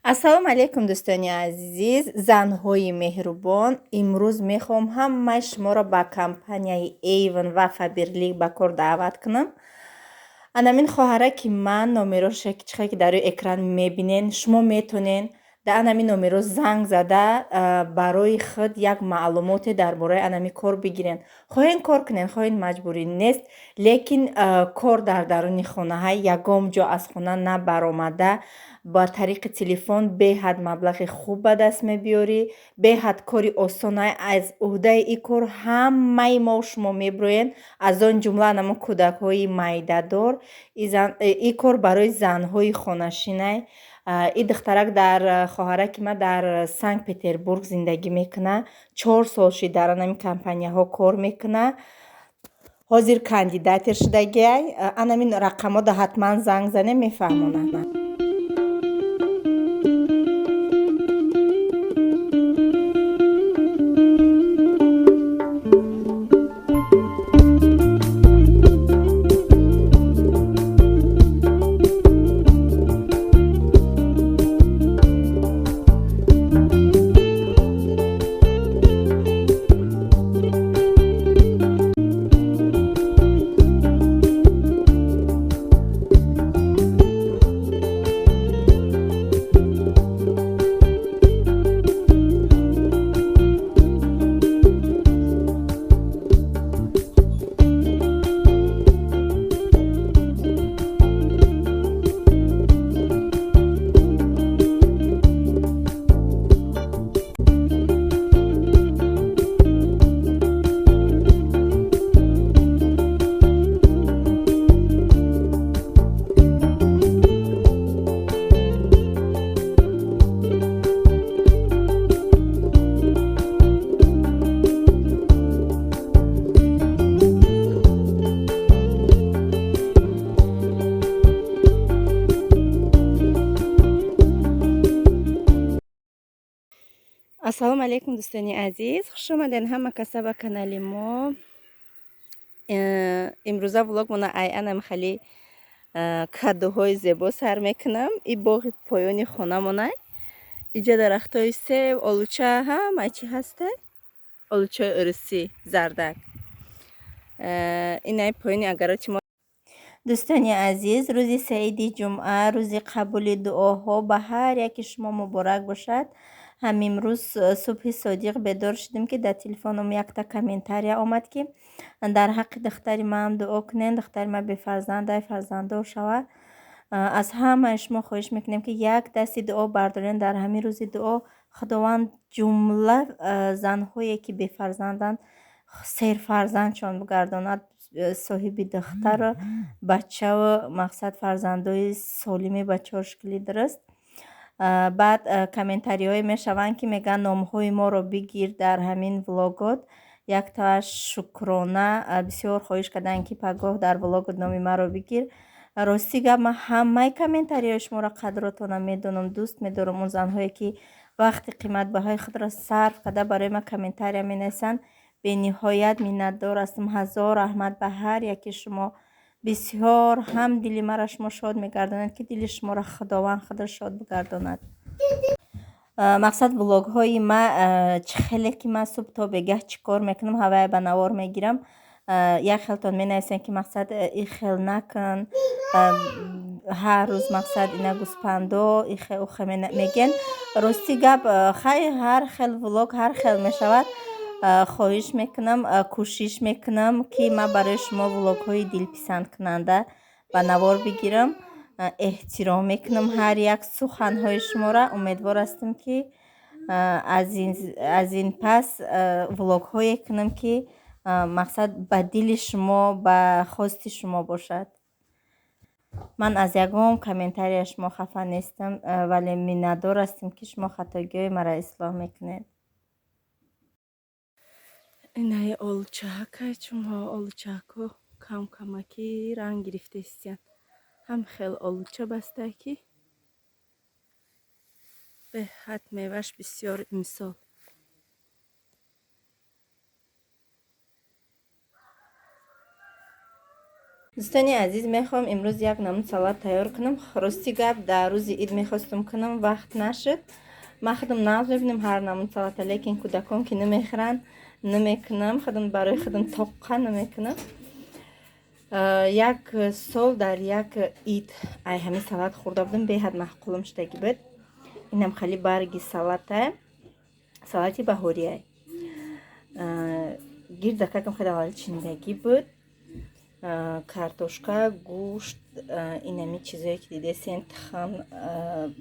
Ассалому алайкум, дӯстони азиз, занҳои меҳрубон. Имрӯз мехоҳам ҳамаи шуморо ба компанияи Эйвон ва Фаберлик ба кор даъват кунам. Анамин хоҳараки ман номероша, чихе ки дар рӯи экран мебинен, шумо метонен дар анамин номеро занг зада, барои худ як маълумоте дар бораи анами кор бигирен. Хоҳен, кор кунен, хоҳен, маҷбурӣ нест, лекин кор дар даруни хонаҳай, ягон ҷо аз хона набаромада, ба тариқи телефон беҳад маблағи хуб ба даст мебиёрӣ. Беҳад кори осонай. Аз уҳдаи ин кор ҳамаи мо шумо мебироем, аз он ҷумла анамо кӯдакҳои майдадор. Ин кор барои занҳои хонашинай. Ин духтарак дар хоҳараки ман дар Санкт Петербург зиндагӣ мекунад. 4 сол шид, дар анами компанияҳо кор мекунад, ҳозир кандидатер шудагиай. Анамин рақамҳода ҳатман занг занем, мефаҳмонад. Ассалому алайкум, дӯстони азиз, хуш омадед ҳама каса ба канали мо. Имрӯза влогмона ай анам хеле кадуҳои зебо сар мекунам. И боғи поёни хонамонай. Иҷа дарахтҳои себ, олуча, ҳама чӣ ҳаста, олучаи урусӣ, зардак. Инай поёни агароти мо. Дӯстони азиз, рӯзи саиди ҷумъа, рӯзи қабули дуоҳо ба ҳар яки шумо муборак бошад. Ҳам имрӯз субҳи содиқ бедор шудем, ки дар телефоном якта комментария омад, ки дар ҳаққи духтари маам дуо кунен, духтари ман бефарзандай, фарзанддор шавад. Аз ҳамаи шумо хоҳиш мекунем, ки як дасти дуо бардорен. Дар ҳамин рӯзи дуо Худованд ҷумла занҳое ки бефарзанданд, серфарзандшон бигардонад, соҳиби духтару бачаву, мақсад, фарзандои солими бачаҳо шукли дуруст. Баъд комментариҳое мешаванд, ки мегӯянд, номҳои моро бигир дар ҳамин влогот. Яктааш Шукрона бисёр хоҳиш карданд, ки пагоҳ дар влогот номи маро бигир. Рости гап, ман ҳамаи комментариҳои шуморо қадротона медонам, дӯст медорам он занҳое ки вақти қиматбаҳои худро сарф карда барои ман комментария менависанд. Бениҳоят миннатдор ҳастам. Ҳазор раҳмат ба ҳар яки шумо. Бисёр ҳам дили маро шумо шод мегардонед, ки дили шуморо Худованд худро шод бигардонад. Мақсад, влогҳои ма чӣ хеле ки ман субҳ то бегаҳ чӣ кор мекунам, ҳавая ба навор мегирам. Як хелтон менависем, ки мақсад, и хел накун ҳар рӯз, мақсад, ина гӯспандо, ихе ухе мегӯян. Рости гап, хай, ҳар хел влог ҳар хел мешавад. Хоҳиш мекунам, кӯшиш мекунам, ки ман барои шумо влогҳои дилписандкунанда ба навор бигирам. Эҳтиром мекунам ҳар як суханҳои шуморо. Умедвор ҳастам, ки аз ин пас влогҳое кунам, ки мақсад, ба дили шумо, ба хости шумо бошад. Ман аз ягон комментария шумо хафа нестам, вале миннатдор ҳастем, ки шумо хатогиҳои маро ислоҳ мекунед. Инаи олучаҳакай, чунҳо олучаҳако кам камакӣ ранг гирифтаистиянд. Ҳам хел олуча баста, ки беҳад меваш бисёр имсол. Дӯстони азиз, мехоҳам имрӯз як намуд салат тайёр кунам. Рости гап, дар рӯзи ид мехостум кунам, вақт нашуд. Ман худам нағз мебинам ҳар намуд салата, лекин кӯдакон ки намехӯранд, намекунам. Худам барои худам тоққа намекунам. Як сол дар як ид ай ҳамин салат хӯрда будам, беҳад маъқулам шудагӣ буд. Инам хали барги салата, салати баҳория. Гирдакакам хеле аввал чиндагӣ буд. Картошка, гӯшт, инами чизое ки дидесен, тухм,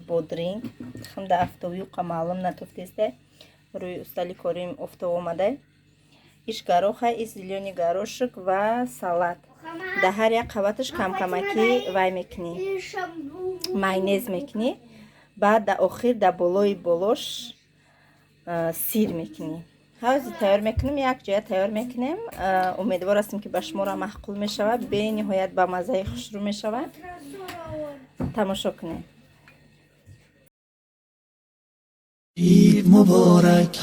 бодринг, тухм да афтоби уқа маълум натофтесте, рӯи устали корим офтоб омада. Иш гороха, ис зелёный горошек ва салат. Дар ҳар як қабаташ камкамакӣ вай мекунӣ, майонез мекунӣ, баъд дар охир дар болои болош сир мекунӣ. Ҳозир тайёр мекунем, як ҷоя тайёр мекунем. Умедвор ҳастем, ки ба шуморо маъқул мешавад, бениҳоят ба маззаи хушрӯ мешавад. Тамошо кунем. Ид муборак.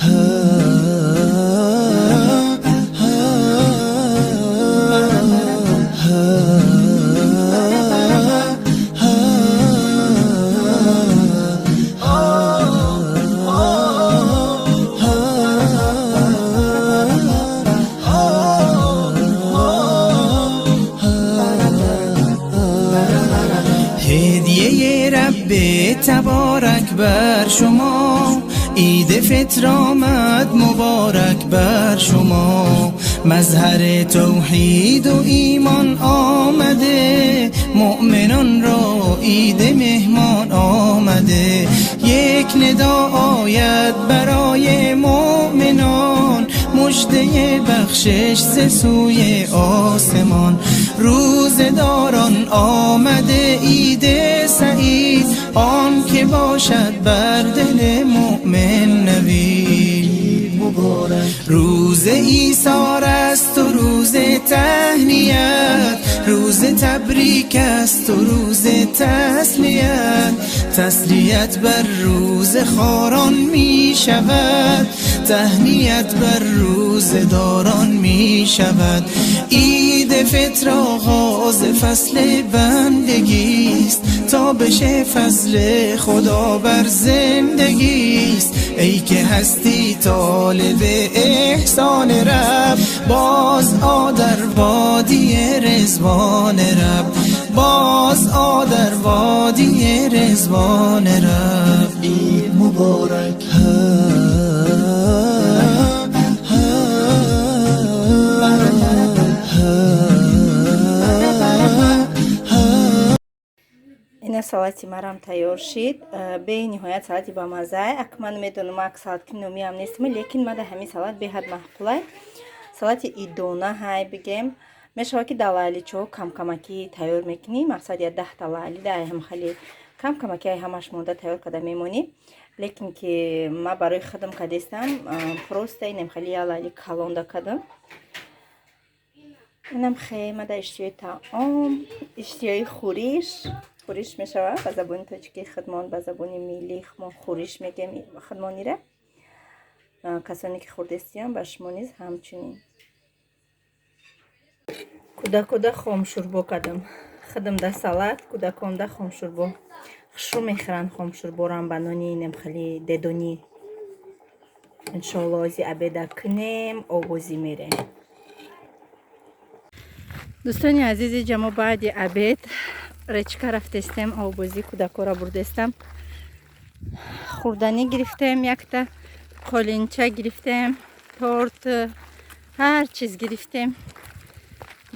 هدیه رب تبارک بر شما، عید فطر آمد مبارک بر شما. مظهر توحید و ایمان آمده، مؤمنان را عید مهمان آمده. یک ندا آید برای مؤمنان، مژده بخشش ز سوی آسمان. روزه‌داران آمده عید سعید، آن که باشد بر دل مؤمن نوید. روز ایثار است و روز تهنیت، روز تبریک است و روز تسلیت. تسلیت بر روز خاران می شود، تهنیت بر روز داران می شود. عید فطر آغاز فصل بندگیست، تا بشه فضل خدا بر زندگیست. ای که هستی طالب احسان رب، باز آ در وادی رضوان رب، باز آ در وادی رضوان رب. عید مبارک. Ина салати марам тайёр шид. Бениҳоят салати бамаззае. Ак ман медонам, ак салат ки номиам нестм, лекин мада ҳамин салат беҳад маъқулай. Салати идона ҳай бигем. Мешавад ки дар лаъличоҳо камкамакӣ тайёр мекунӣ, мақсад я 10-та лаъли дар ҳам хали камкамакӣ ай ҳамаш монда тайёр карда мемонӣ. Лекин ки ма барои худам кадестам, просто инам хали я лаъли калонда кардам. Инам хема да иштиҳои таом, иштиҳои хӯриш. Хӯриш мешавад ба забони тоҷикии худмон, ба забони миллии худмон хӯриш мегӯем худмонира. Касоне ки хӯрдестиям, ба шумо низ ҳамчунин. Кӯдакода хомшӯрбо кардам. Худам да салат, кӯдаконда хомшӯрбо. Хушрӯ мехӯранд хомшӯрборам ба нони инам хали дедонӣ. Иншоалло ози обеда кунем, обозӣ мерем. Дӯстони азизи ҷамо, баъди обед речка рафтестем, обозӣ кӯдакора бурдестам. Хӯрданӣ гирифтем, якта қолинча гирифтем, торт, ҳар чиз гирифтем.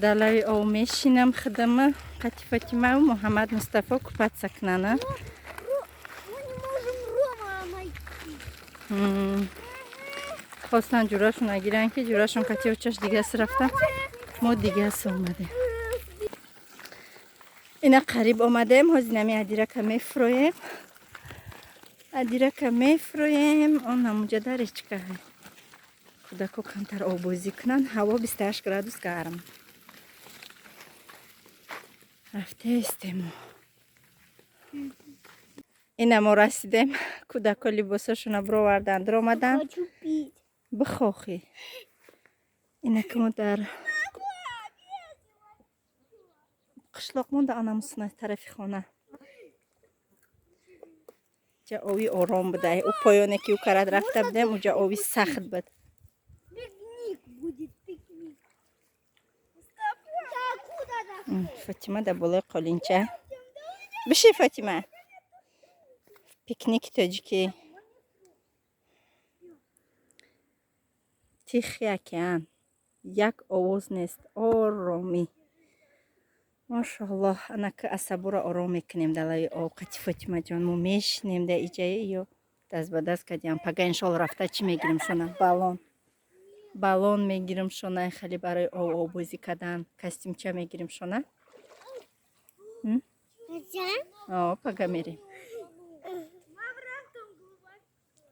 Дар лави об мешинам худама, қати Фатимаву Муҳаммад Мустафо купаться кунана. Мы не можем Рома найти. Хостан ҷурашон гиранд, ки ҷурашон кати очаш дигас рафта, мо дигас омадем. Ина қариб омадем, ҳозир нами адирака мефуроем. Адирака мефуроем, он ҳамунҷа дар речка. Кӯдако камтар оббозӣ кунанд, ҳаво 28 градус гарм. Рафтаистему. Ина мо расидем, кӯдако либосашона бироварданд, омаданд. Хочу пить. Бихохӣ. Ина ки мо дар Қишлоқ монда анамусуна тарафи хона. Ҷа ови ором будай. Ӯ поёне ки ӯ карад рафта будем, уҷа ови сахт буд. Пикник будет, пикник. Фотима дар болои қолинча. Биши, Фотима. Пикники тоҷикӣ. Тихий океан. Як овоз нест. Оромӣ. Машоаллоҳ, анака асабуро ором мекунем дар лави об. Қати Фотимаҷон мо мешинем дар иҷаи ё даст ба даст кардиам. Пага иншоалло рафта чӣ мегирем шона? Баллон. Баллон мегирем шона, хеле барои об оббозӣ кардан. Костюмча мегирем шона. О, пага мерем.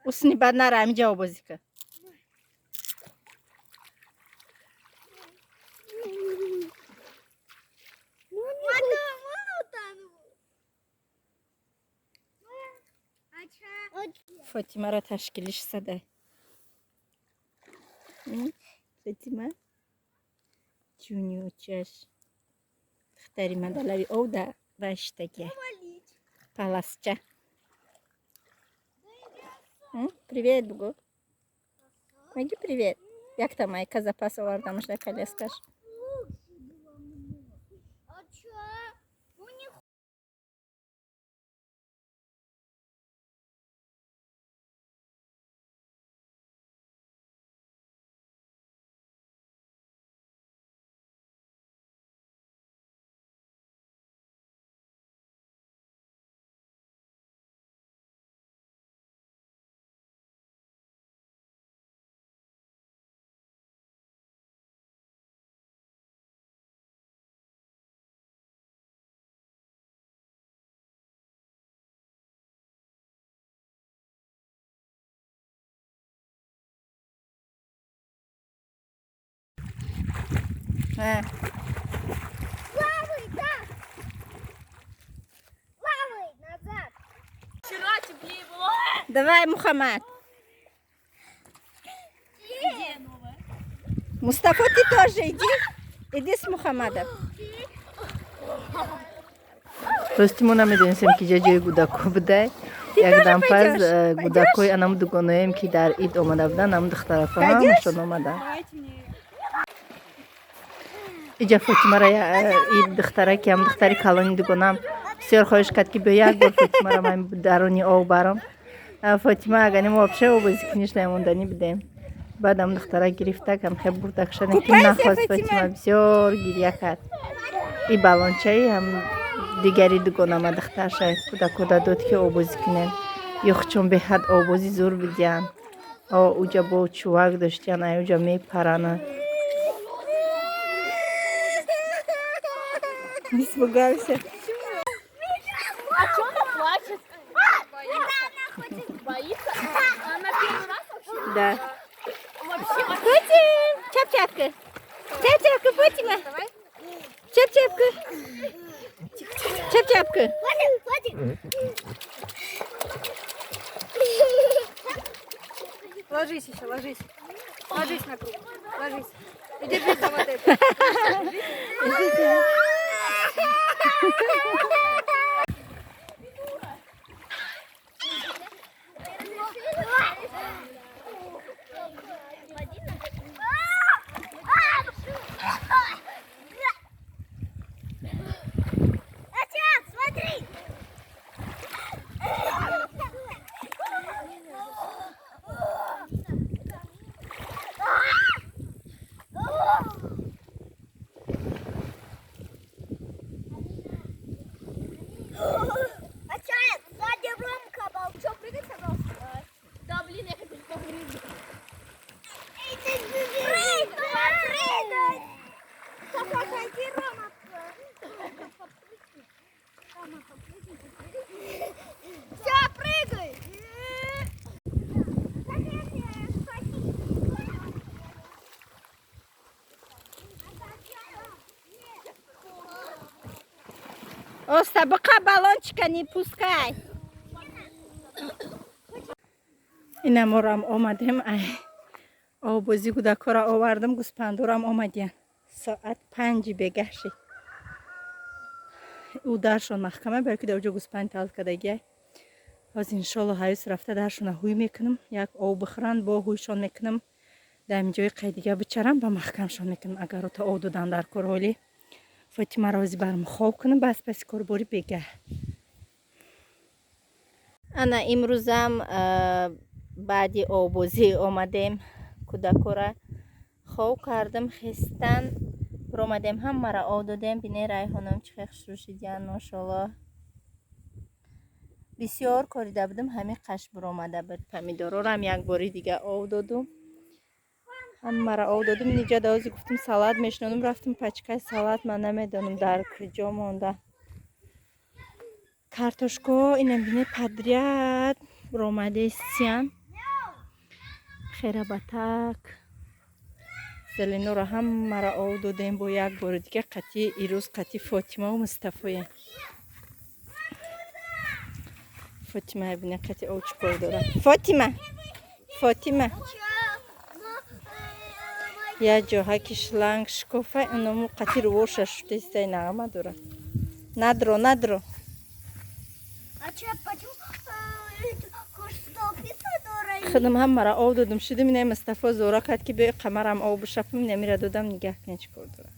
Усни бад нара, ҳамиҷа оббозӣ кар. Фотимаро ташкилиш садай. Фотима ҷуни очаш. Духтари ман дар лави об да ваштагия. Паласча. Привет бугӯ. Меги привет. Якта майка запас овардамаш дар коляскаш. Плавай, да! Плавай назад! Вчера теплее было. Давай, Мухаммад. Мустафа, ты тоже иди. Иди с Мухаммадом. Рости мо намедонистем, ки ҷа ҷои гудако будай. Якдам пас гудакҳои анам дугонаем, ки дар ид омада буданд, ам духтарако ҳамашон омаданд. Иҷа Фотимара ид духтараки ам духтари калони дугонам бисёр хоҳиш кард, ки биё як бор Фотимара ман даруни об барам. Фотима агани мо вообще обозӣ куниш намонданӣ будем. Баъд ам духтара гирифта кам хе бурдакшане, ки нахост, Фотима бисёр гиря кард. И балончаи ҳам дигари дугонама духтарша кӯдакода дод, ки обозӣ кунем. Ёхчон беҳад обозӣ зур бидиҳанд. Уҷа бо чувак доштиян, ай уҷа мепаранд. Испугался. А что она плачет? Боится. Боится? Она первый раз вообще? Да. Вообще. Фотим! Чап-чапка. Чап-чапка, Фотима. Чап-чапка. Чап-чапка. Хватит, хватит! Ложись еще, ложись. Ложись на круг. Ложись. И держись за вот это. Отец, смотри! Отец, сзади Ромка был. Что, прыгать собрался? Да блин, я хотела попрыгать. Прыгай, прыгай! Пойди, Рома. Все, прыгай! Оста, быка баллончика не пускай. Ина морам омадем, ай обозӣ кӯдакҳоро овардам, гӯспандорам омадиян. Соат 5-и бегаҳ шид. Ӯ даршон маҳкама, барои ки дар оҷо гӯспанд тал кардагиай. Ҳозир иншолло ҳаюс рафта даршона ҳуй мекунам, як об бихӯранд, бо ҳуйшон мекунам. Дар ҳамин ҷои қайдига бичарам, ба маҳкамшон мекунам. Агар то об додан дар кор ҳолӣ. Фотимаро ҳозир барм хоб кунам, бас паси корбори бегаҳ. Ана имрӯзам баъди оббозӣ омадем, кӯдакора хоб кардам, хестан биромадем, ҳамаро об додем. Бине Райҳоном чӣ хел хушрӯ шидиян, мошоалло. Бисёр корида будам, ҳамин қаш биромада буд. Помидорорам як бори дига об додум, ҳамаро об додум. Ниҷа даози гуфтум салат мешинонам, рафтум пачкаи салат ман намедонам дар куҷо монда. Картошко инам бине подряд биромадестиян. Херабатак зеленоро ҳамаро об додем бо як бори дига қатъи ирӯз қатъи Фотимаву Мустафоем. Фотима бине қатъи об чӣ кор дорад. Фотима, Фотима, як ҷоҳаки шланг шикофа, иному қатъи рувоша шутестай нағма дорад. Надро, надро. Худам ҳамаро об додум, шудим инаи Мустафо зора кард ки биёй қамарам об бишапам, инамира додам, нигаҳ кунед чӣ кор дорад.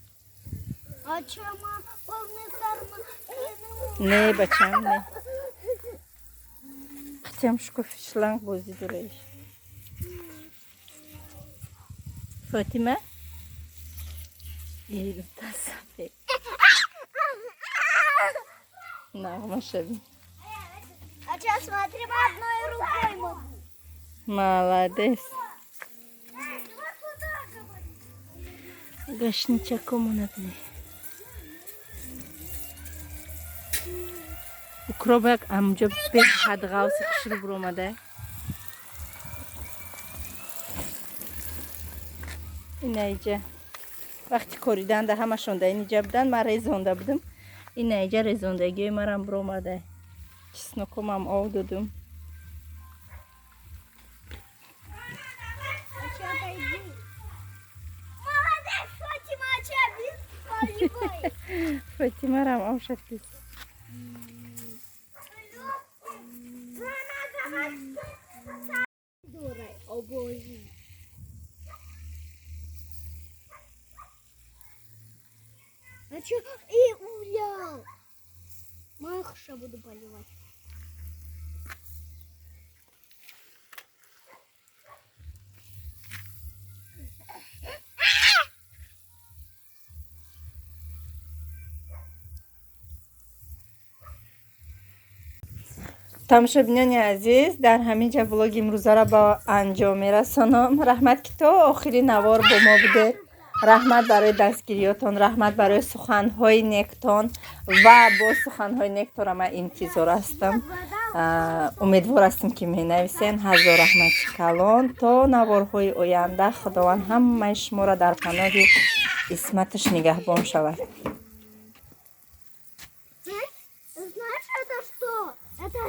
Не бачам, не. Қатиам шукуфи шланг бозӣ дораиш. Фотима? Нағма шави. А сейчас смотри, одной рукой могу. Молодец. Гашничакомона бини. Укроп як амҷо беҳад ғавси хушрӯ биромада. Инаиҷа вақти кориданда ҳамашон дар инҷа буданд, ман резонда будам. Инаиҷа резондагиҳои марам биромада. Чеснокомам об додум. Фотимарам об шафтис. А чё? И улял. Махша буду поливать. Тамошобинони азиз, дар ҳамин ҷа влоги имрӯзаро ба анҷом мерасонам. Раҳмат, ки то охири навор бо мо будед. Раҳмат барои дастгириётон, раҳмат барои суханҳои нектон ва бо суханҳои нектора ман интизор ҳастам. Умедвор ҳастам, ки менависен. Ҳазор раҳмати калон. То наворҳои оянда Худованд ҳамаи шуморо дар паноҳи исматаш нигаҳбон шавад. Знаешь, это что? Это